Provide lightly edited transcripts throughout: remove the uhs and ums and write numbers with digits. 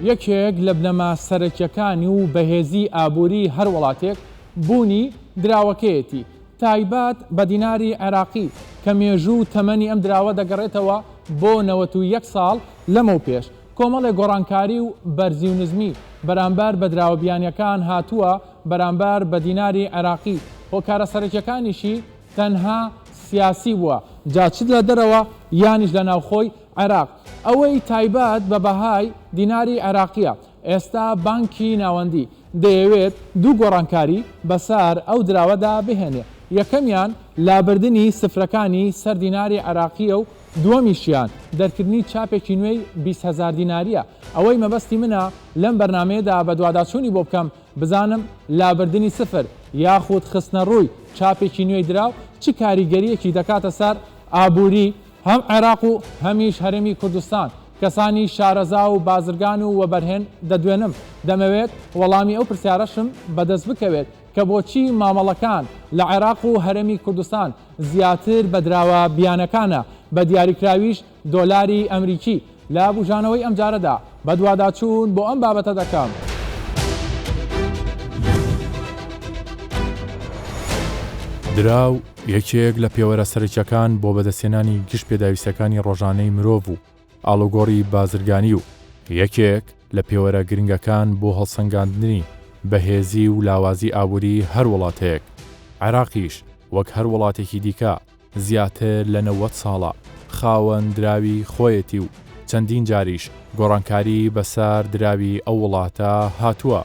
یەکێک لە بنەما سەرەکیەکانی و بەهێزی ئابووری هەر وڵاتێک بوونی دراوەکەیەتی، تایبەت بە دیناری عێراقی کە مێژوو و تەمەنی ئەم دراوە دەگەڕێتەوە بۆ 91 ساڵ لەمەوپێش، کۆمەڵێک گۆڕانکاری و بەرزی و نزمی بەرامبەر بە دراوە بیانیەکان هاتووە بەرامبەر بە دیناری عێراقی، هۆکارە سەرەکیەکانیشی تەنها سیاسی بووە جا چ لە دەرەوە یانیش لە ناوخۆی عێراق. ئەوەی تایبەت بە بەهای دیناری عێراقیە، ئێستا بانکی ناوەندی دەیەوێت دوو گۆڕانکاری بەسەر ئەو دراوەدا بهێنێ، یەکەمیان لابردنی سفرەکانی سەر دیناری عێراقیە و دووەمیشیان دەرکردنی چاپێکی نوێی 20 هەزار دیناریە. ئەوەی مەبەستی منە لەم بەرنامەیەدا بەدواداچوونی بۆ بکەم بزانم لابردنی سفر یاخود خستنەڕووی چاپێکی نوێی دراو چ کاریگەرییەکی دەکاتە سەر ئابووری هەم عێراق و هەمیش هەرێمی کوردستان، کەسانی شارەزا و بازرگان و وەبەرهێن دەدوێنم، دەمەوێت وەڵامی ئەو پرسیارەشم بەدەست بکەوێت کە بۆچی مامەڵەکان لە عێراق و هەرێمی کوردستان زیاتر بە دراوە بیانەکانە بە دیاریکراویش دۆلاری ئەمریکی لە بوژانەوەی ئەمجارەدا بەدواداچوون بۆ ئەم بابەتە دەکەم. دراو یەکێک لە پێوەرە سەرەکیەکان بۆ بەدەستهێنانی گشت پێداویستیەکانی ڕۆژانەی مرۆڤ و ئاڵوگۆڕی بازرگانی و یەکێک لە پێوەرە گرنگەکان بۆ هەڵسەنگاندنی بەهێزی و لاوازی ئابووری هەر وڵاتێک، عێراقیش وەک هەر وڵاتێکی دیکە زیاتر لە 90 ساڵە خاوەن دراوی خۆیەتی و چەندین جاریش گۆڕانکاری بەسەر دراوی ئەو وڵاتە هاتووە.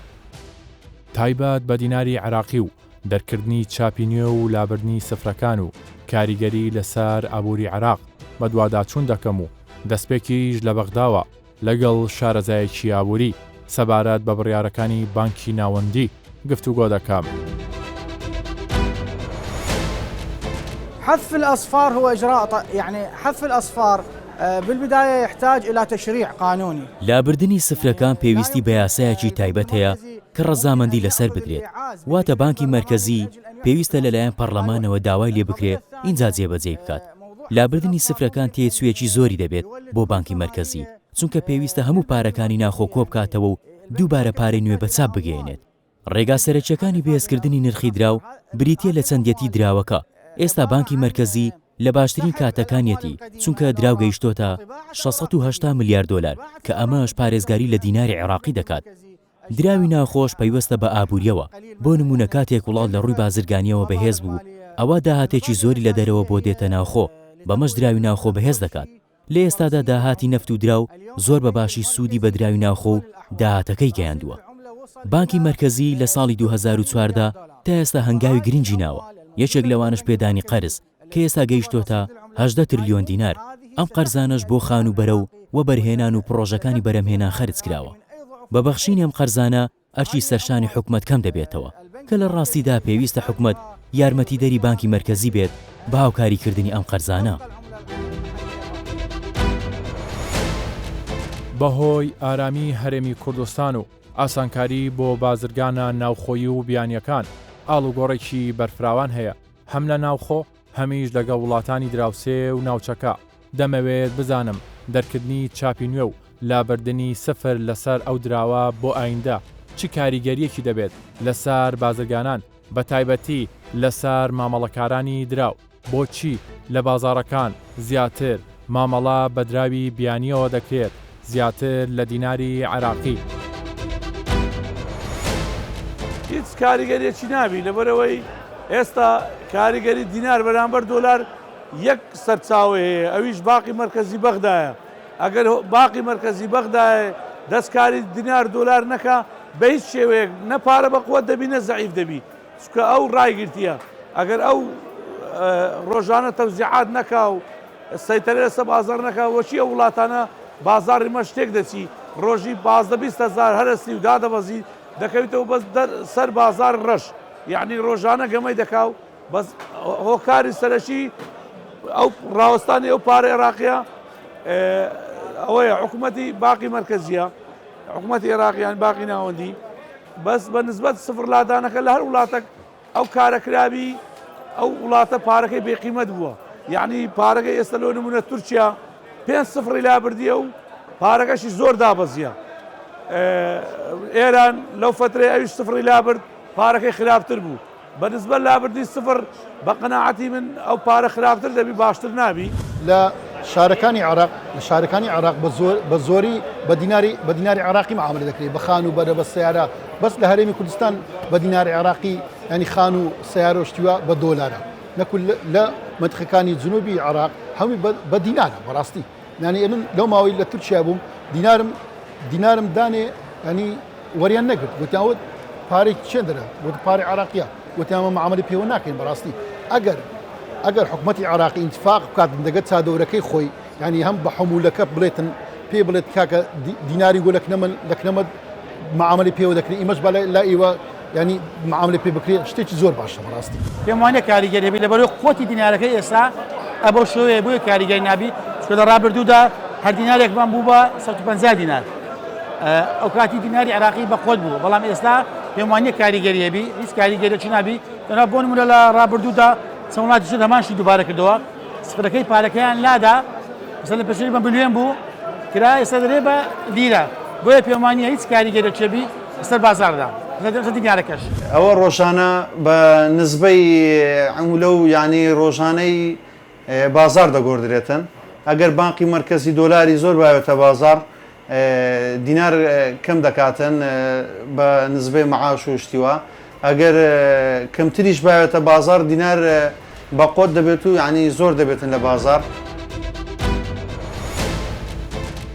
تایبەت بە دیناری عێراقی و دەرکردنی چاپی نوێ و لابردنی سفرەکان و کاریگەری لەسەر ئابووری عێراق بەدواداچوون دەکەم و دەستپێکیش لە بەغداوە لەگەڵ شارەزایەکی ئابووری سەبارەت بە بڕیارەکانی بانکی ناوەندی گفتوگۆ دەکەم. حذف الأصفار هو إجراء يعني حذف الأصفار بالبداية يحتاج إلى تشريع قانوني. لابردنی سفرەکان پێویستی بە یاسایەکی تایبەت هەیە کە ڕەزامەندی لەسەر بدرێت، واتە بانکی مەرکەزی پێویستە لەلایەن پەڕلەمانەوە داوای لێ بکرێ ئینجا جێبەجێی بکات. لابردنی سفرەکان تێچوویەکی زۆری دەبێت بۆ بانکی مەرکەزی، چونکە پێویستە هەموو پارەکانی ناخۆ کۆبکاتەوە و دووبارە پارەی نوێ بە چاپ بگەیەنێت. ڕێگا سەرەکییەکانی بەهێزکردنی نرخی دراو بریتییە لە چەندیەتی دراوەکە، ئێستا بانکی مەرکەزی لە باشترین کاتەکانیەتی چونکە دراو گەیشتۆتە 680 ملیار دۆلار کە ئەمەش پارێزگاری لە دیناری عێراقی دەکات. دراوی ناوخۆش پەیوەستە بە ئابوورییەوە، بۆ نموونە کاتێک وڵات لە ڕووی بازرگانییەوە بەهێز بوو ئەوا داهاتێکی زۆری لە دەرەوە بۆ دێتە ناوخۆ، بەمەش دراوی ناوخۆ بەهێز دەکات. لە ئێستادا داهاتی نەفت و دراو زۆر بە باشی سوودی بە دراوی ناوخۆ و داهاتەکەی گەیاندووە. بانکی مەرکەزی لە ساڵی 2014 تا ئێستا هەنگاوی گرنگی ناوە، یەکێک لەوانەش پێدانی قەرز کە ئێستا گەیشتۆتە 18 ترلیۆن دینار، ئەم قەرزانەش بۆ خانووبەرە و وەبەرهێنان و پڕۆژەکانی بەرهەمهێنان خەرج کراوە. بە بەخشینی ئەم قەرزانە ئەرکی سەرشانی حکومەت کەم دەبێتەوە، کە لە ڕاستیدا پێویستە حکومەت یارمەتیدەری بانکی مەرکەزی بێت بە هاوکاریکردنی ئەم قەرزانە. بەهۆی ئارامی هەرێمی کوردستان و ئاسانکاری بۆ بازرگانە ناوخۆیی و بیانییەکان، ئاڵوگۆڕێکی بەرفراوان هەیە هەم لە ناوخۆ هەمیش لەگەڵ وڵاتانی دراوسێ و ناوچەکە، دەمەوێت بزانم دەرکردنی چاپی نوێ و لابردنی سفر لەسەر ئەو دراوە بۆ ئایندە چ کاریگەرییەکی دەبێت لەسەر بازرگانان بەتایبەتی لەسەر مامەڵەکارانی دراو؟ بۆچی لە بازاڕەکان زیاتر مامەڵە بە دراوی بیانییەوە دەکرێت زیاتر لە دیناری عێراقی؟ هیچ کاریگەریەکی نابی لەبەرئەوەی ئێستا کاریگەری دینار بەرامبەر دۆلار یەک سەرچاوەی هەیە ئەویش باقی مەرکەزی بەغدایە ئەگەر باقی مەرکەزی بەغدایە دەستکاری دینار دۆلار نەکا بە هیچ شێوەیەک نە پارە بەقوەت دەبی نە زەعیف دەبی چونکە ئەو ڕایگرتیە ئەگەر ئەو ڕۆژانە تەوزیعات نەکا و سەیتەرە لەسەر بازاڕ نەکا وەچی ئەو وڵاتانە بازاڕی مەش تێک دەچی ڕۆژی 15 20 هەزار هەرەسی و دادەبەزی دەکەویتەوە بەس سەر بازاڕ ڕەش یعنی ڕۆژانە گەمەی دەکا و بەس هۆکاری سەرەکی ئەو ڕاوەستانی ئەو پارە عێراقیە ئەوەیە حکوومەتی باقی مەرکەزیە حکوومەتی عێراقیان باقی ناوەندی بەس بە نسبەت سفر لادانەکە لە هەر وڵاتەک ئەو کارە کرابی ئەو وڵاتە پارەکەی بێقیمەت بووە یعنی پارەکەی ئێستا لۆ نمونە تورکیا پێنج سفری لابردیە و پارەکەشی زۆر دابەزیە. ئێران لەو فەترەی ئەویش سفڕی لابرد پارەکەی خراپتر بوو. بە نسبەت لابردنی سفر بە قەناعەتی من ئەو پارە خراپتر دەبی باشتر نابی. لە شارەکانی عێراق لە شارەکانی عێراق بە زۆر بە زۆری بە دیناری بە دیناری عێراقی معاملە دەکرێت بە خانوو بەرە بە سەیارە بەس لە هەرێمی کوردستان بە دیناری عێراقی ینی خانوو سەیارە و شتیوا بە دۆلارە نەکو لە مەنتقەکانی جنوبی عێراق هەمووی بە دینارە بەڕاستی یانی ئەمن لەو ماوەی لە تورکیا بووم دینارم دینارم دانێ ینی وەریان نەگرت گوتیان وت پارەی چێندرە وت پارەی عراقیە وتیان ئەمە معاملەی پێوە ناکەین بەڕاستی ئەگەر ئەگەر حکومەتی عراقی ئینتفاق بکات دەگەت چادۆرەکەی خۆی ینی هەم بە حمولەکە بڵێتن پێ بڵێت کاکە دیناری گۆ لەکنەمن لەکنەمە معاملەی پێوە دەکرێت ئیمەش بە لای ئیوە ینی معاملە پێ بکرێت شتێکی زۆر باشە بەڕاستی. پێم وانیە کاریگەری هەبی لەبەرئەوەی قوتی دینارەکەی ئێستا ئەبەو شێوەیە بۆیە کاریگەری نابی چونکە لە ڕابردوودا هەر دینارێکمان بوو بە 150 دینار ئەو کاتی دیناری عێراقی بە قوت بوو بەڵام ئێستا پێم وانیە کاریگەری هەبی هیچ کاریگەریەکی نابی تەنها بۆ نمونە لە ڕابردوودا چەند وڵاتی تر هەمان شتی دووبارە کردەوە سفرەکەی پارەکەیان لادا مەسەلەن پێشتر بە ملیۆن بوو کرا ئێستا دەرێ بە لیرە بۆیە پێم وانیە هیچ کاریگەریەکی هەبی لەسەر بازاڕدا لەسەر دینارەکەش. ئەوە ڕۆژانە بە نسبەی عمولە و یانی ڕۆژانەی بازاڕ دەگۆڕدرێتن ئەگەر بانقی مەرکەزی دۆلاری زۆر باوێتە بازاڕ دینار کەم دەکاتن بە نسبەی معاش و شتی وا ئەگەر کەمتریش باوێتە بازاڕ دینار بە قۆت دەبێت و یانی زۆر دەبێتن لە بازاڕ.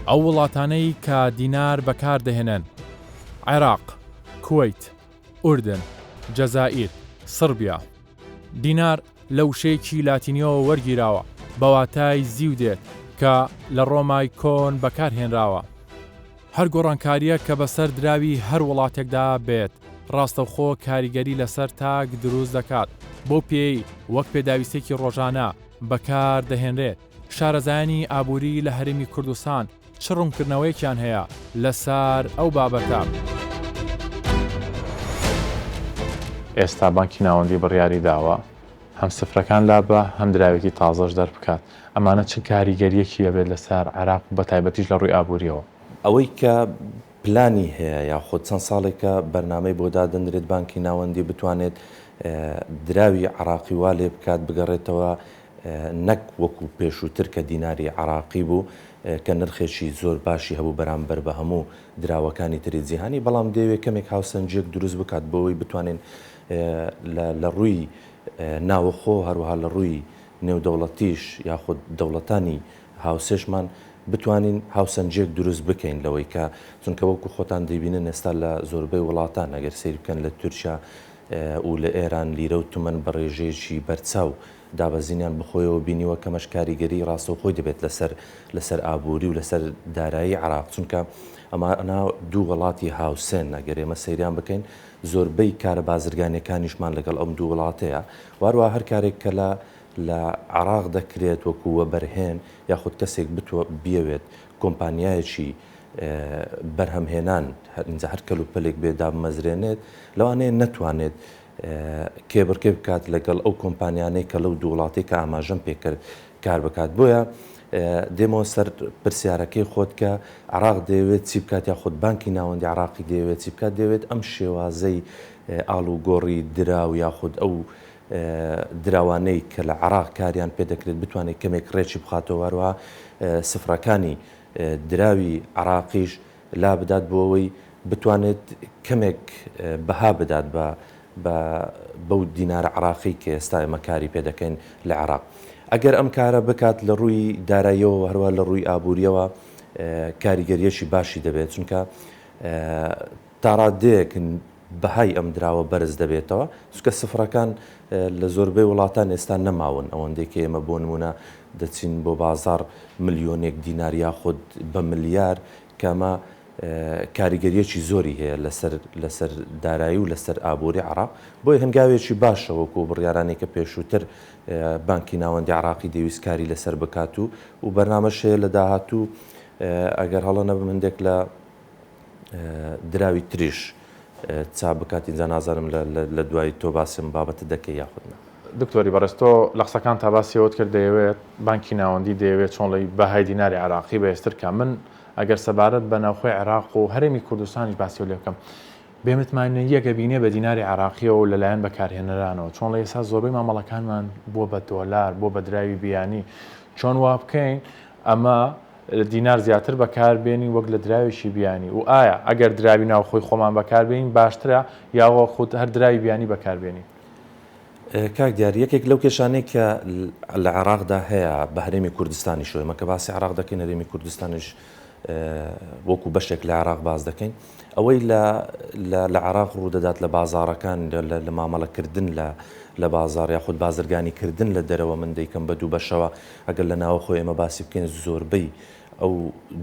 ئەو وڵاتانەی کە دینار بەکار دەهێنن، عێراق، کوەیت، ئوردن، جەزائیر، سڕبیا. دینار لە وشەیەکی لاتینییەوە وەرگیراوە، بە واتای زیو دێت کە لە ڕۆمای کۆن بەکار هێنراوە. هەر گۆڕانکارییەک کە بەسەر دراوی هەر وڵاتێکدا بێت، ڕاستەوخۆ کاریگەری لەسەر تاک دروست دەکات، بەو پێیەی وەک پێداویستییەکی ڕۆژانە بەکار دەهێنرێت. شارەزایانی ئابووری لە هەرێمی کوردستان چ ڕوونکردنەوەیەکیان هەیە لەسەر ئەو بابەتە؟ ئێستا بانکی ناوەندی بڕیاری داوە هەم سفرەکان لاببا هەم دراوێکی تازەش دەربکات، ئەمانە چ کاریگەرییەکی ئەبێت لەسەر عێراق و بەتایبەتیش لە ڕووی ئابوورییەوە؟ ئەوەی کە پلانی هەیە یاخود چەند ساڵێکە بەرنامەی بۆ دادەنرێت بانکی ناوەندی بتوانێت دراوی عێراقی وا لێ بکات بگەڕێتەوە نەک وەکو پێشووتر کە دیناری عێراقی بوو کە نرخێکی زۆر باشی هەبوو بەرامبەر بە هەموو دراوەکانی تری جیهانی بەڵام دەیەوێت کەمێک هاوسەنگیەک دروست بکات بۆ ئەوەی بتوانین لە ڕووی ناوەخۆ هەروەها لە ڕووی نێودەوڵەتیش یاخود دەوڵەتانی هاوسێشمان بتوانین هاوسەنگیەک دروست بکەین لەوەی کە چونکە وەکو خۆتان دەیبینن ئێستا لە زۆربەی وڵاتان ئەگەر سەیر بکەن لە تورکیا و لە ئێران لیرە و تمەن بە ڕێژەیەکی بەرچاو دابەزینیان بەخۆیەوە بینیوە کەمەش کاریگەری ڕاستەوخۆی دەبێت لەسەر لەسەر ئابووری و لەسەر دارایی عێراق چونکە ئەمانە دوو وڵاتی هاوسێن ئەگەر ئێمە سەیریان بکەین زۆربەی کارە بازرگانیەکانیشمان لەگەڵ ئەم دوو وڵاتەیە واروا هەر کارێک کە لە لە عێراق دەکرێت وەکو وەبەرهێن یاخود کەسێک بتوە بیەوێت کۆمپانیایەکی بەرهەمهێنان ئینجا هەر کەلوپەلێک بێ دابمەزرێنێت لەوانەیە نەتوانێت کێبڕکێ بکات لەگەڵ ئەو کۆمپانیانەی کە لەو دوو وڵاتەی کە ئاماژەم پێکرد کار بکات بۆیە دێمەوە سەر پرسیارەکەی خۆت کە عراق دەیەوێت چی بکات یاخود بانکی ناوەندی عراقی دەیەوێت چی بکات دەیەوێت ئەم شێوازەی ئاڵوگۆڕی دراو یاخود ئەو دراوانەی کە لە عراق کاریان پێ دەکرێت بتوانێت کەمێک ڕێکی بخاتەوە هەروەها سفرەکانی دراوی عراقیش لابدات بۆ ئەوەی بتوانێت کەمێک بەها بدات بە بە بەو دینارە عراقی کە ئێستا ئێمە کاری پێ دەکەین لە عێراق. ئەگەر ئەم کارە بکات لە ڕووی داراییەوە هەروە لە ڕووی ئابووریەوە کاریگەریەکی باشی دەبێت چونکە تاڕادەیەک بەهای ئەم دراوە بەرز دەبێتەوە چونکە سفرەکان لە زۆربەی وڵاتان ئێستا نەماون ئەوەندەی کە ئێمە بۆ نمونە دەچین بۆ بازاڕ ملیۆنێک دینار یاخود بە ملیار کە ئەمە کاریگەرییەکی زۆری هەیە لەسەر لەسەر دارایی و لەسەر ئابووری عێراق، بۆیە هەنگاوێکی باشە وەکو بڕیارانەی کە پێشووتر بانکی ناوەندی عێراقی دەیویست کاری لەسەر بکات و و بەرنامەش هەیە لە داهاتوو ئەگەر هەڵە نەبم هەندێک لە دراوی تریش چاپ بکات ئینجا نازانم لە دوای تۆ باسی ئەم بابەتە دەکەی یاخود نا. دکتۆری بەڕێز تۆ لە قسەکانتا باسی ئەوەت کرد دەیەوێت بانکی ناوەندی دەیەوێت چۆن ڵێی بەهای دیناری عێراقی بەهێزتر کا من. ئەگەر سەبارەت بە ناوخۆی عێراق و هەرێمی کوردستانیش باسی لێ بکەم، بێ متمانەییەک ئەبینێ بە دیناری عێراقیەوە و لەلایەن بەکارهێنەرانەوە، چۆن لە ئێستا زۆربەی مامەڵەکانمان بووە بە دۆلار، بووە بە دراوی بیانی، چۆن وا بکەین ئەمە دینار زیاتر بەکار بێنین وەک لە دراوێکی بیانی و ئایا ئەگەر دراوی ناوخۆی خۆمان بەکار بێنین باشترە یاوەخود هەر دراوی بیانی بەکار بێنین؟ کاک دیار، یەکێک لەو کێشانەی کە لە عێراقدا هەیە بە هەرێمی کوردستانیشەوە، ئێمە کە باسی عێراق دەکەین هەرێمی کوردستانیش وەکو بەشێک لە عێراق باس دەکەین، ئەوەی لە لە عێراق ڕوودەدات لە بازاڕەکان لە مامەڵەکردن لە لە بازاڕ یاخود بازرگانیکردن لە دەرەوە من دەیکەم بە دوو بەشەوە، ئەگەر لە ناوەخۆ ئێمە باسی بکەین زۆربەی ئەو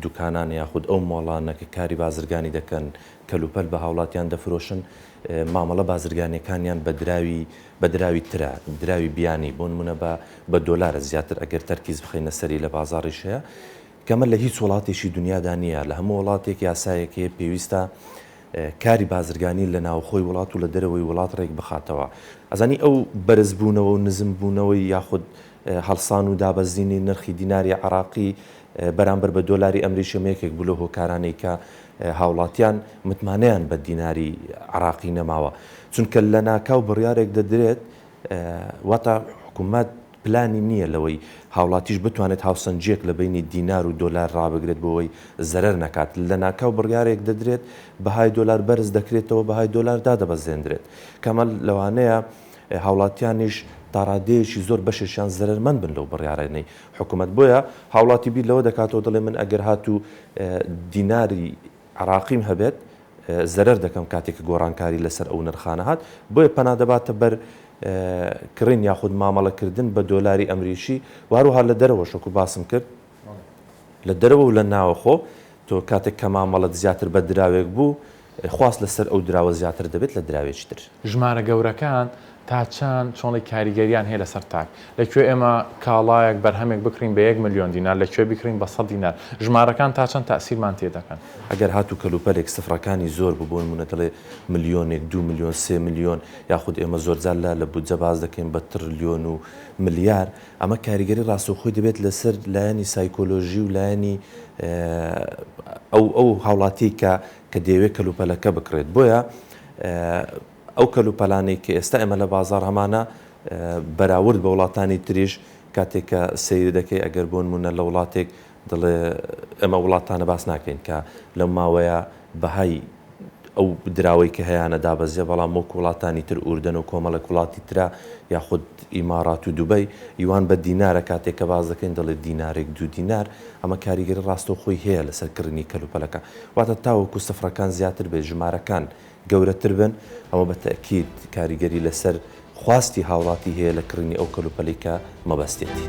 دوکانانە یاخود ئەو مۆڵانە کە کاری بازرگانی دەکەن کەلوپەل بە هاوڵاتیان دەفرۆشن مامەڵە بازرگانیەکانیان بە دراوی بە دراوی ترە، دراوی بیانی، بۆ نمونە بە بە دۆلارە زیاتر ئەگەر تەرکیز بخەینە سەری لە بازاڕیش هەیە کە ئەمە لە هیچ وڵاتێکی دنیادا نییە، لە هەموو وڵاتێک یاسایەک هەیە پێویستە کاری بازرگانی لە ناوخۆی وڵات و لە دەرەوەی وڵات ڕێک بخاتەوە. ئەزانی ئەو بەرزبوونەوە و نزمبوونەوەی یاخود هەڵسان و دابەزینی نرخی دیناری عێراقی بەرامبەر بە دۆلاری ئەمریکی ئەمە یەکێک بوو لەو هۆکارانەی کە هاوڵاتیان متمانەیان بە دیناری عێراقی نەماوە چونکە لەناکاو بڕیارێک دەدرێت واتە حکومەت پلانی نییە لەوەی هاوڵاتیش بتوانێت هاوسەنگییەک لە بەینی دینار و دۆلار ڕابگرێت بۆ ئەوەی زەرەر نەکات لەناکاو بڕیارێک دەدرێت بەهای دۆلار بەرز دەکرێتەوە بەهای دۆلار دادەبەزێندرێت کەمە لەوانەیە هاوڵاتیانیش تاڕادەیەکی زۆر بەشێکیان زەرەرمەند بن لەو بڕیارانەی حکومەت بۆیە هاوڵاتی بیر لەوە دەکاتەوە دەڵێ من ئەگەر هاتوو دیناری عراقیم هەبێت زەرەر دەکەم کاتێک کە گۆڕانکاری لەسەر ئەو نرخانە هات بۆیە پەنا دەباتە بەر کڕین یاخود مامەڵەکردن بە دۆلاری ئەمریکی و هەروەها لە دەرەوەش وەکو باسم کرد لە دەرەوە و لە ناوەخۆ تۆ کاتێک کە مامەڵەت زیاتر بە دراوێک بوو خواست لەسەر ئەو دراوە زیاتر دەبێت لە دراوێکی تر. ژمارە گەورەکان تا چەند چۆڵی کاریگەریان هەیە لەسەر تاک؟ لە کوێ ئێمە کاڵایەک، بەرهەمێک بکڕین بە یەک ملیۆن دینار، لە کوێ بیکڕین بە سەد دینار؟ ژمارەکان تا چەند تەئسیرمان تێ دەکەن؟ ئەگەر هاتوو کەلوپەلێک سفرەکانی زۆر بوو، بۆ نموونە دەڵێ ملیۆنێک، دوو ملیۆن، سێ ملیۆن، یاخود ئێمە زۆرجار لە لە بودجە باس دەکەین بە تڕلیۆن و ملیار، ئەمە کاریگەری ڕاستەوخۆی دەبێت لەسەر لایەنی سایکۆلۆژی و لایەنی ئەو ئەو هاوڵاتیەی کە کە دەیەوێت کەلوپەلەکە بکڕێت بۆیە ئەو کەلوپەلانەی کە ئێستا ئێمە لە بازاڕ هەمانە بەراورد بە وڵاتانی تریش کاتێک کە سەیر دەکەی ئەگەر بۆ نمونە لە وڵاتێک دەڵێ ئێمە وڵاتانە باس ناکەین کە لەم ماوەیە بەهای ئەو دراوەی کە هەیانە دابەزیە بەڵام وەک وڵاتانی تر ئوردەن و کۆمەڵێک وڵاتی ترە یاخود ئیمارات و دوبەی یوان بە دینارە کاتێک کە باس دەکەین دەڵێ دینارێک دوو دینار ئەمە کاریگەری ڕاستەوخۆی هەیە لەسەر کڕینی کەلوپەلەکە واتە تاوەکو سفرەکان زیاتر بێت ژمارەکان گەورەتر بن ئەوە بە تەئکید کاریگەری لەسەر خواستی هاوڵاتی هەیە لە کڕینی ئەو کەلوپەلەی کە مەبەستێتی.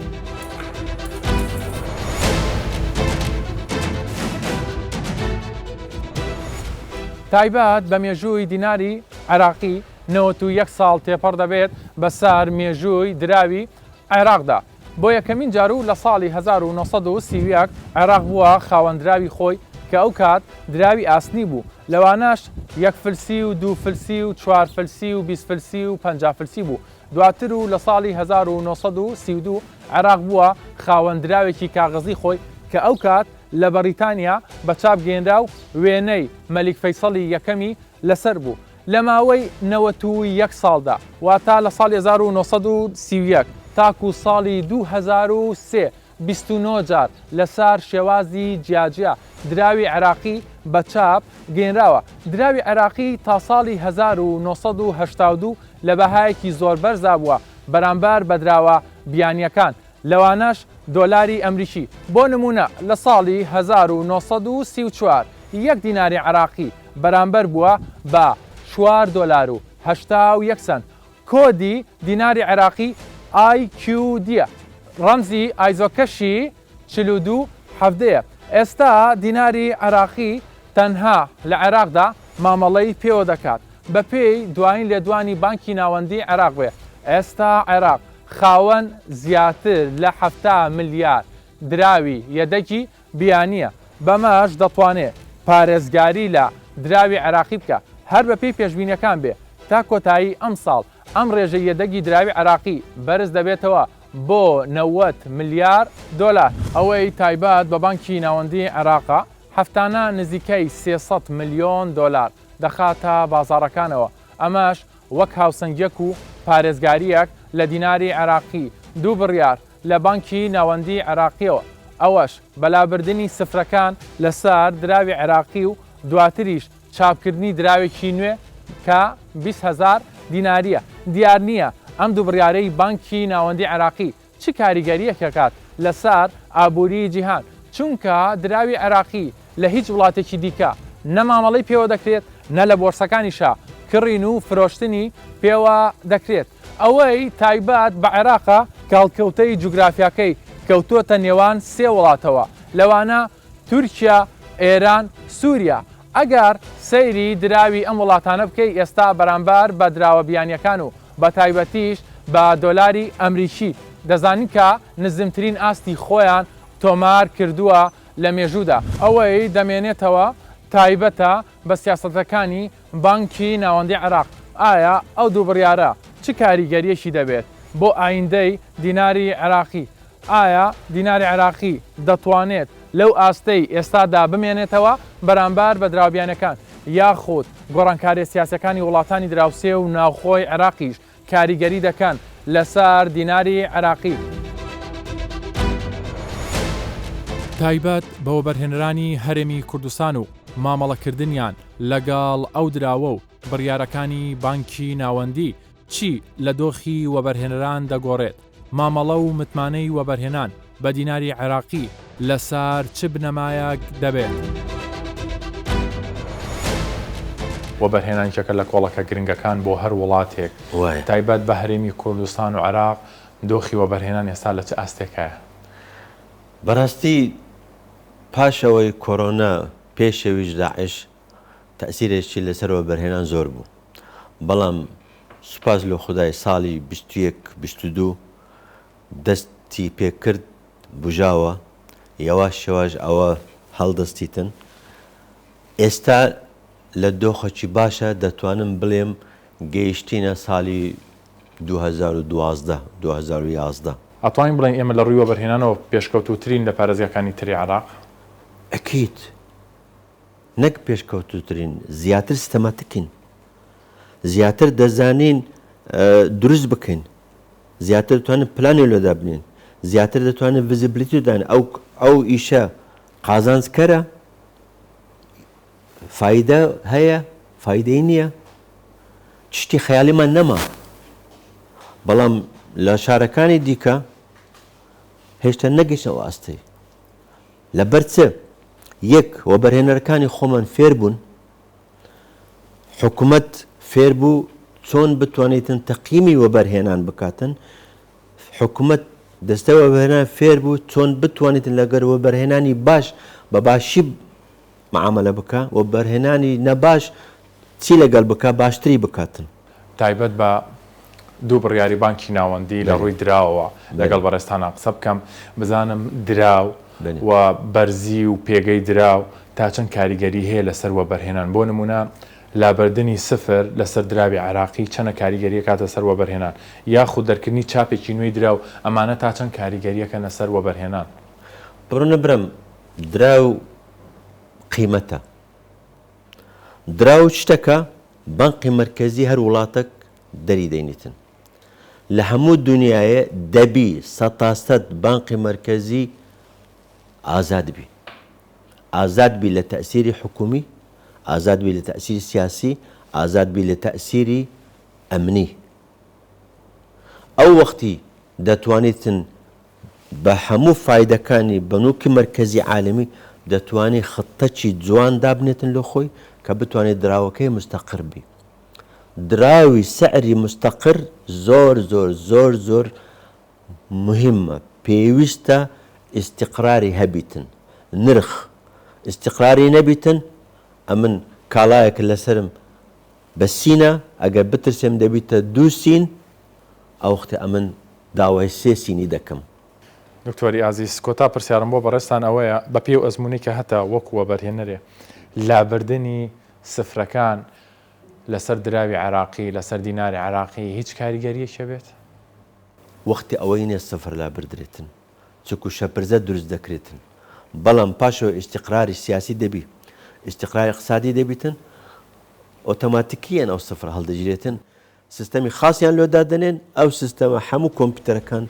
تایبەت بە مێژووی دیناری عێراقی 91 ساڵ تێپەڕ دەبێت بەسەر مێژووی دراوی عێراقدا. بۆ یەکەمین جار و لە ساڵی 1931 عێراق بووە خاوەن دراوی خۆی کە ئەو کات دراوی ئاسنی بوو، لەوانەش یەک فلسی و دوو فلسی و چوار فلسی و 20 فلسی و 50 فلسی بوو. دواتر و لە ساڵی 1932 عێراق بووە خاوەن دراوێکی کاغەزی خۆی کە ئەو کات لە بەڕیتانیا بە چاپ گەیەنرا و وێنەی مەلیک فەیسەڵی یەکەمی لەسەر بوو. لە ماوەی 91 ساڵدا واتە لە ساڵی 1931 تاکوو ساڵی 2003 29 جار لەسەر شێوازی جیاجیا دراوی عێراقی بە چاپ گەیەنراوە. دراوی عێراقی تا ساڵی 1982 لە بەهایەکی زۆر بەرزدا بووە بەرامبەر بە دراوە بیانییەکان لەوانەش دۆلاری ئەمریکی. بۆ نموونە لە ساڵی 1934 یەک دیناری عێراقی بەرامبەر بووە بە چوار دۆلار و 81 سەنت. کۆدی دیناری عێراقی IQD ە، ڕەمزی ئایزۆکەشی 42 17 یە. ئێستا دیناری عێراقی تەنها لە عێراقدا مامەڵەی پێوە دەکات. بەپێی دوایین لێدوانی بانکی ناوەندیی عێراق بێ، ئێستا عێراق خاوەن زیاتر لە 70 ملیار دراوی یەدەگی بیانییە، بەمەش دەتوانێ پارێزگاری لە دراوی عێراقی بکا، هەر بەپێی پێشبینیەکان بێ تا کۆتایی ئەمساڵ ئەم رێژەی یەدەگی دراوی عێراقی بەرز دەبێتەوە بۆ 90 ملیار دۆلار. ئەوەی تایبەت بە بانکی ناوەندیی عێراقە. هەفتانە نزیکەی 300 ملیۆن دۆلار دەخاتە بازاڕەکانەوە، ئەمەش وەک هاوسەنگیەک و پارێزگارییەک لە دیناری عێراقی، دوو بڕیار لە بانکی ناوەندی عێراقیەوە، ئەوەش بە لابردنی سفرەکان لەسەر دراوی عێراقی و دواتریش چاپکردنی دراوێکی نوێ کە 20 هەزار دینارییە. دیار نییە ئەم دوو بڕیارەی بانکی ناوەندی عێراقی چ کاریگەرییەک ئەکات لەسەر ئابووری جیهان، چونکە دراوی عێراقی لە هیچ وڵاتێکی دیکە نە مامەڵەی پێوە دەکرێت نە لە بۆرسەکانیشا کڕین و فرۆشتنی پێوە دەکرێت. ئەوەی تایبەت بە عێراقە کە هەڵکەوتەی جوگرافیاکەی کەوتووەتە نێوان سێ وڵاتەوە لەوانە تورکیا، ئێران، سوریا. ئەگەر سەیری دراوی ئەم وڵاتانە بکەی ئێستا بەرامبەر بە دراوە بیانیەکان و بە تایبەتیش بە دۆلاری ئەمریکی دەزانین کە نزمترین ئاستی خۆیان تۆمار کردووە لە مێژوودا. ئەوەی دەمێنێتەوە تایبەتە بە سیاسەتەکانی بانکی ناوەندی عێراق، ئایا ئەو دوو بڕیارە چ کاریگەرییەکی دەبێت بۆ ئایندەی دیناری عێراقی؟ ئایا دیناری عێراقی دەتوانێت لەو ئاستەی ئێستادا بمێنێتەوە بەرامبەر بە دراوە بیانیەکان، یاخود گۆڕانکاریە سیاسیەکانی وڵاتانی دراوسێ و ناوخۆی عێراقیش کاریگەری دەکەن لەسەر دیناری عێراقی؟ تایبەت بە وەبەرهێنەرانی هەرێمی کوردستان و مامەڵەکردنیان لەگەڵ ئەو دراوە و بڕیارەکانی بانکی ناوەندی چی لە دۆخی وەبەرهێنەران دەگۆڕێت؟ مامەڵە و متمانەی وەبەرهێنان بە دیناری عێراقی لەسەر چ بنەمایەک دەبێت؟ وەبەرهێنان یەکێکە لە کۆڵەکە گرنگەکان بۆ هەر وڵاتێک، تایبەت بە هەرێمی کوردستان و عێراق، دۆخی وەبەرهێنان ئێستا لە چ ئاستێکایە؟ بەڕاستی پاش ئەوەی کۆرۆنا پێش ئەویش داعش تەئسیرێکی لەسەر وەبەرهێنان زۆر بوو بەڵام سوپاس لۆ خودای ساڵی 21 22 دەستی پێکرد بوژاوە یەواش یەواش ئەوە هەڵدەستیتن ئێستا لە دۆخەکی باشە دەتوانم بڵێم گەیشتینە ساڵی 2012 2011. ئەتوانین بڵێین ئێمە لە ڕووی وەبەرهێنانەوە پێشکەوتووترین لە پارێزگاکانی تری عێراق؟ ئەکید نەک پێشکەوتووترین، زیاتر ستەماتکین، زیاتر دەزانین دروست بکەین، زیاتر دەتوانین پلانی لۆ دابنێین، زیاتر دەتوانین ڤیزیبلیتی دان ئەو ئەو ئیشە قازانجکەرە، فایدە هەیە، فایدەی نییە، شتی خەیاڵیمان نەما. بەڵام لە شارەکانی دیکە هێشتا نەگەیشتن ئەو ئاستەی. لەبەر چ؟ یەک، وەبەرهێنەرەکانی خۆمان فێر بوون، حکومەت فێر بوو چۆن بتوانیتن تەقیمی وەبەرهێنان بکاتن، حکومەت دەستەی وەبەرهێنان فێر بوو چۆن بتوانیتن لەگەر وەبەرهێنانی باش بە باشی معامەلە بکا، وەبەرهێنانی نەباش چی لەگەڵ بکا باشتری بکاتن. تایبەت بە دوو بڕیاری بانکی ناوەندی لە ڕووی دراوەوە لەگەڵ بەڕێزتانا قسە بکەم بزانم دراو و بەرزی و پێگەی دراو تا چەند کاریگەری هەیە لەسەر وەبەرهێنان بۆ نمونە لابردنی سفر لەسەر دراوی عێراقی چەنە کاریگەری ئەکاتە سەر وەبەرهێنان یاخود دەرکردنی چاپێکی نوێی دراو ئەمانە تا چەند کاریگەری ئەکەنە سەر وەبەرهێنان؟ بڕۆنە برام دراو قیمەتە دراو شتەکە بانقی مەرکەزی هەر وڵاتەک دەری دەینیتن لە هەموو دونیایێ دەبی سەتاسەت بانقی مەرکەزی ئازاد بی ئازاد بی لە تەئسیری حکومی ئازاد بی لە تەئسیری سیاسی ئازاد بی لە تەئسیری ئەمنی ئەو وەختی دەتوانیتن بە هەموو فایدەکانی بنوکی مەرکەزی عالەمی دەتوانی خطەکی جوان دابنێتن لۆ خۆی کە بتوانێت دراوەکەی مستقر بی دراوی سعری مستقر زۆر زۆر زۆر زۆر مهمە پێویستە ئیستیقراری هەبیتن نرخ ئیستیقراری نەبیتن ئەمن کاڵایەک لەسەرم بە سینە ئەگەر بترسێم دەبیتە دوو سین ئەوەختە ئەمن داوای سێ سینی دەکەم. دکتۆری ئازیز کۆتا پرسیارم بۆ بەڕێزتان ئەوەیە بە پێی ئەو ئەزموونەی کە هەتە وەکو وەبەرهێنەرێ لابردنی سفرەکان لەسەر دراوی عێراقی لەسەر دیناری عێراقی هیچ کاریگەریەکی هەبێت؟ وەختی ئەوەی نیە سفر لابردرێتن چونکو شەپرزە دروست دەکرێتن. بەڵام پاشەوە ئیستیقراری سیاسی دەبی، ئیستیقراری ئیقتسادی دەبیتن، ئۆتۆماتیکییەن ئەو سفرە هەڵدەگیرێتن، سیستەمی خاسیان لۆ دادەنێن، ئەو سیستەمە هەموو کۆمپیوتەرەکان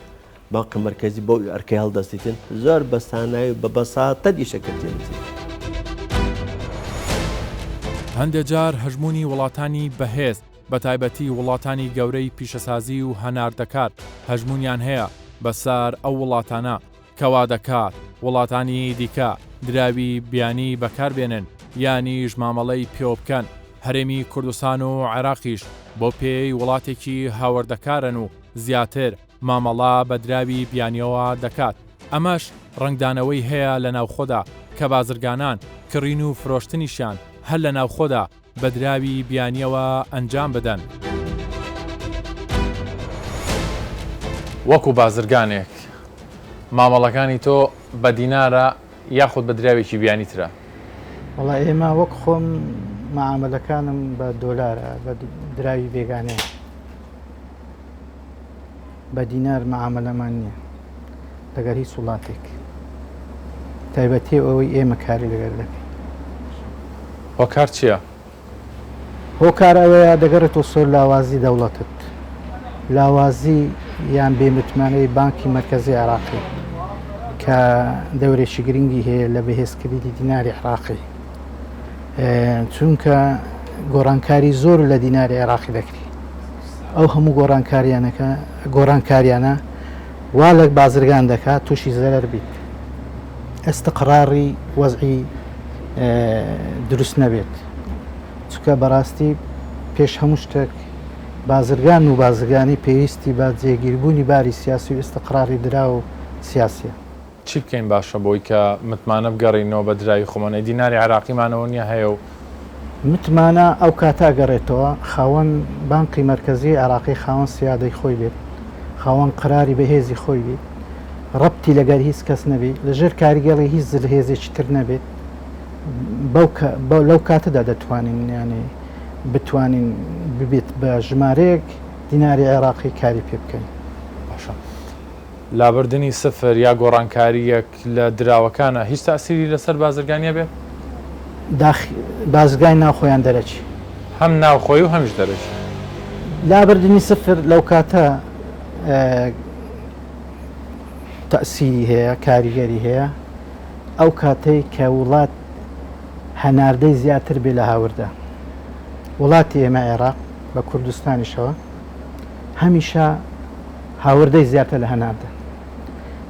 بانقی مەرکەزی بەو ئەرکەی هەڵدەستیتن، زۆر بە سانایی و بە بەساتەت ئیشەکە جێبەجێ دەکرێت. هەندێ جار هەژموونی وڵاتانی بەهێز بەتایبەتی وڵاتانی گەورەی پیشەسازی و هەناردەکار هەژموونیان هەیە بەسەر ئەو وڵاتانە کە وادەکات وڵاتانی دیکە دراوی بیانی بەکاربێنن یانیش مامەڵەی پێوەبکەن، هەرێمی کوردستان و عێراقیش بەو پێیەی وڵاتێکی هاوردەکارن و زیاتر مامەڵە بە دراوی بیانیەوە دەکات ئەمەش ڕەنگدانەوەی هەیە لە ناوخۆدا کە بازرگانان کڕین و فرۆشتنیشیان هەر لە ناوخۆدا بە دراوی بیانیەوە ئەنجام بدەن. وەکو بازرگانێک مامەڵەکانی تۆ بە دینارە یاخود بە دراوێکی بیانی ترە؟ وەڵا ئێمە وەک خۆم مەعامەلەکانم بە دۆلارە بە دراوی بێگانەیە بە دینار مەعامەلەمان نییە لەگەر هیچ وڵاتێک تایبەتی ئەوەی ئێمە کاری لەگەر دەکەین. هۆکار چییە؟ هۆکار ئەوەیە دەگەڕێتەوە سەر لاوازی دەوڵەتت، لاوازی یان بێ متمانەی بانکی مەرکەزی عێراقی کە دەورێکی گرنگی هەیە لە بەهێزکردنی دیناری عێراقی چونکە گۆڕانکاری زۆر لە دیناری عێراقی دەکری ئەو هەموو گۆڕانکاریانەکە گۆڕانکاریانە وا لە بازرگان دەکات تووشی زەرەر بیت ئیستقراری وەزعی دروست نەبێت چونکە بەڕاستی پێش هەموو شتێک بازرگان و بازرگانی پێویستی بە جێگیربوونی باری سیاسی و ئیستقراری دراو و سیاسیە. چی بکەین باشە بۆی کە متمانە بگەڕینەوە بە دراوی خۆمان ئەی دیناری عێراقیمانەوە نیە هەیە و. متمانە ئەو کاتە ئەگەڕێتەوە خاوەن بانقی مەرکەزی عێراقی خاوەن سیادەی خۆی بێت خاوەن قەراری بەهێزی خۆی بیت ڕەبتی لەگەر هیچ کەس نەبێت لەژێر کاریگەڕی هیچ زلهێزێکی تر نەبێت بەو لەو کاتەدا دەتوانین یانی بتوانین ببێت بە ژمارەیەک دیناری عێراقی کاری پێ بکەین. باشە لابردنی سفر یا گۆڕانکارییەک لە دراوەکانە هیچ تاسیری لەسەر بازرگانی هەبێت؟ داخ بازرگانی ناوخۆ یان دەرەکی؟ هەم ناوخۆی و هەمیش دەرەکی. لابردنی سفر لەو کاتە تەئسیری هەیە، کاریگەری هەیە، ئەو کاتەی کە وڵات هەناردەی زیاتر بێ لە هاوردە. وڵاتی ئێمە عێراق بە کوردستانیشەوە هەمیشە هاوردەی زیاتر لە هەناردە.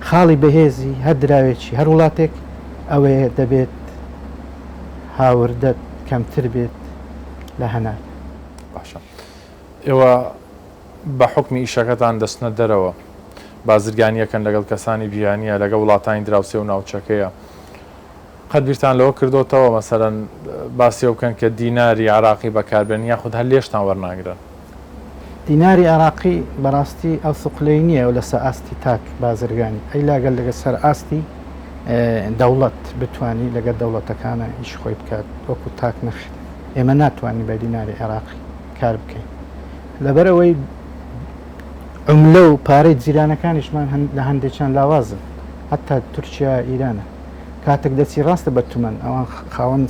خاڵی بەهێزی هەر دراوێکی هەر وڵاتێک ئەوەیە دەبێت هاوردەت کەمتر بێت لە هەناردە. باشە ئێوە بە حوکمی ئیشەکەتان دەچنە دەرەوە بازرگانی ئەکەن لەگەڵ کەسانی بیانیە لەگەڵ وڵاتانی دراوسێ و ناوچەکەیە قەت بیرتان لەوە کردۆتەوە مەسەلەن باسی ئەوە بکەن کە دیناری عێراقی بەکاربێنن یاخود هەر لێشتان وەرناگرن؟ دیناری عێراقی بەڕاستی ئەو ثقلەی نییە لەسەر ئاستی تاک بازرگانی ئەیلا گەر لەگەر سەر ئاستی دەوڵەت بتوانی لەگەر دەوڵەتەکانە ئیش خۆی بکات وەکو تاک نەخێر ئێمە ناتوانین بە دیناری عێراقی کار بکەین لەبەرئەوەی عوملە و پارەی جیرانەکانیشمان لە هەندێکیان لاوازن حتا تورکیا ئیرانە کاتێک دەچی ڕاستە بە تومەن ئەوان خاوەن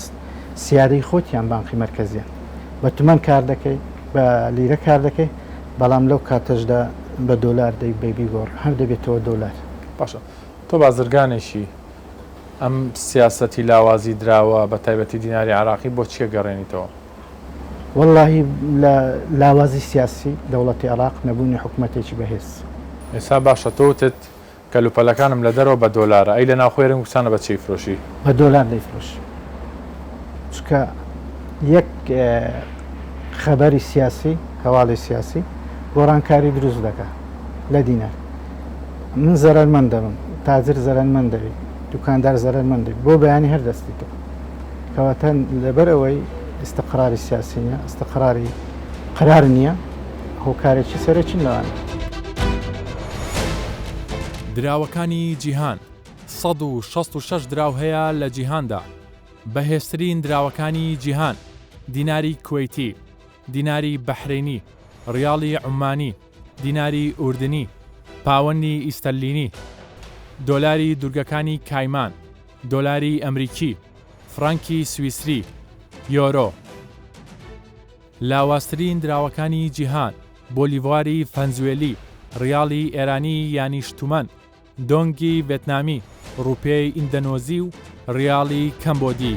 سیادەی خۆتیان بانقی مەرکەزیان بە تومەن کار دەکەی بە لیرە کار دەکەی بەڵام لەو کاتەشدا بە دۆلار دەی بەی بیگۆڕ هەر دەبێتەوە دۆلار. باشە تۆ بازرگانێکی ئەم سیاسەتی لاوازی دراوە بە تایبەتی دیناری عێراقی بۆ چیە گەڕێنیتەوە؟ وەڵاهی لە لاوازی سیاسی دەوڵەتی عێراق نەبوونی حکومەتێکی بەهێز. ئێستا باشە تۆ وتت کەلوپەلەکانم لە دەرەوە بە دۆلارە ئەی لە ناوخۆی هەرێمی کوردستانە بە چی ئەیفرۆشی؟ بە دۆلار دەیفرۆشم چونکە یەک خەبەری سیاسی هەواڵی سیاسی گۆڕانکاری دروست دەکا لە دینار من زەرەرمەند دەبم تاجر زەرەرمەند دەبی دوکاندار زەرەرمەند دەبی بۆ بەیانی هەر دەستی تۆ کەواتە لەبەر ئەوەی ئیستقراری سیاسی نیە، ئیستقراری قەرار نیە، هۆکارێکی سەرەکین لەوانە. دراوەکانی جیهان، 166 دراو هەیە لە جیهاندا، بەهێزترین دراوەکانی جیهان، دیناری کوەیتی، دیناری بەحرەینی، ڕیاڵی عومانی، دیناری ئوردنی، پاوەنی ئیستەرلینی، دۆلاری دورگەکانی کایمان. دۆلاری ئەمریکی، فڕانکی سویسری، یۆرۆ. لاوازترین دراوەکانی جیهان، بۆلیڤاری فەنزوێلی، ڕیاڵی ئێرانی یانیش تومەن، دۆنگی ڤێتنامی، ڕوپێی ئیندەنۆزی و ڕیاڵی کەمبۆدی.